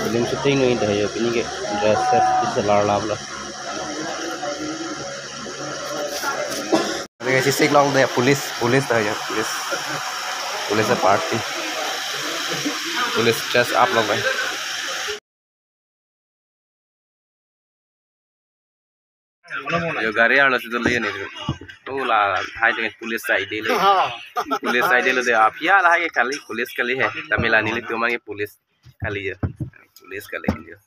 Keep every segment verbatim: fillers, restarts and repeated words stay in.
Film shooting nui ta yo, pini ke dress set isi lar lap lo. Ini si sik long de police, police ta yo, police. Police party. Police dress up long de. Yo gari arlo si dolo ni. Oh la, hai de police side lo. Police side lo de, aphi lahai ke kali, police kali he. Tamil nelitum ke police kali yo. Police kali yo.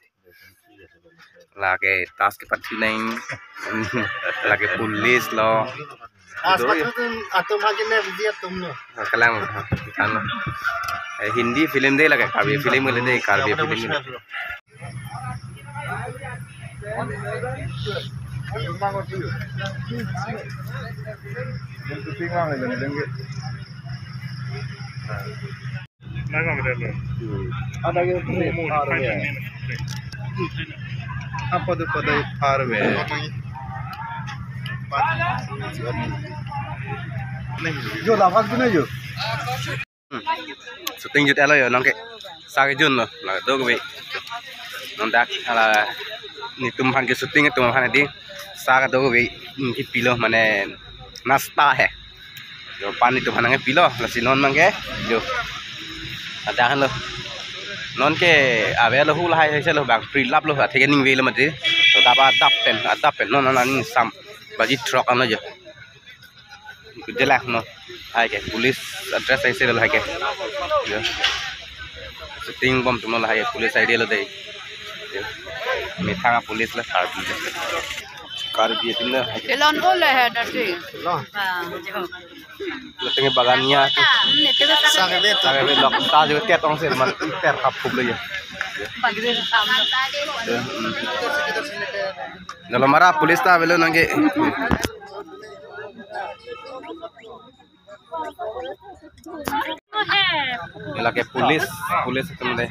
Lake task kepathi nang. Lake police lo. Task itu atum, atum lagi nerji atum lo. Kalang kan. Eh, Hindi film de lake, Karbi film de, Karbi film. Ada ke parve. Apa tu pada parve? Yo, lawas tu na yo. Hmm. Shooting jut elo yo, nonke sa kejun lo, la do kave. Non dak hala netum aphan ke shooting atum aphan di sa kedo kave, hmm, kepilo mane nasta he. Yo pan netum aphan nangkepilo, lasi non nangke yo. Ada kan lo. Nonke ave lo hu lahai hai lo bang pre lap lo, athe ke ning ve lo mati. To dap adap pen, adap pen non non aning sam baji throk ano yo. Kujelak no. Hai ke police dress hai se lo hai ke. Yo. Shooting bom atum lo hai ke police side lo de. Yo. Methang police la Karbi. Karbi atum lo hai ke. Kelon ole he dati. Lo. Ah, jo. Lo tenge bagan nia. Hmm, itu kan. Sa kave, sa kave lok ta jo tet ong se man ter kap khup lo yo. Pagri kam. Yo. Hmm. Jalo mara police ta avelo nangke. Lake police, police atum de.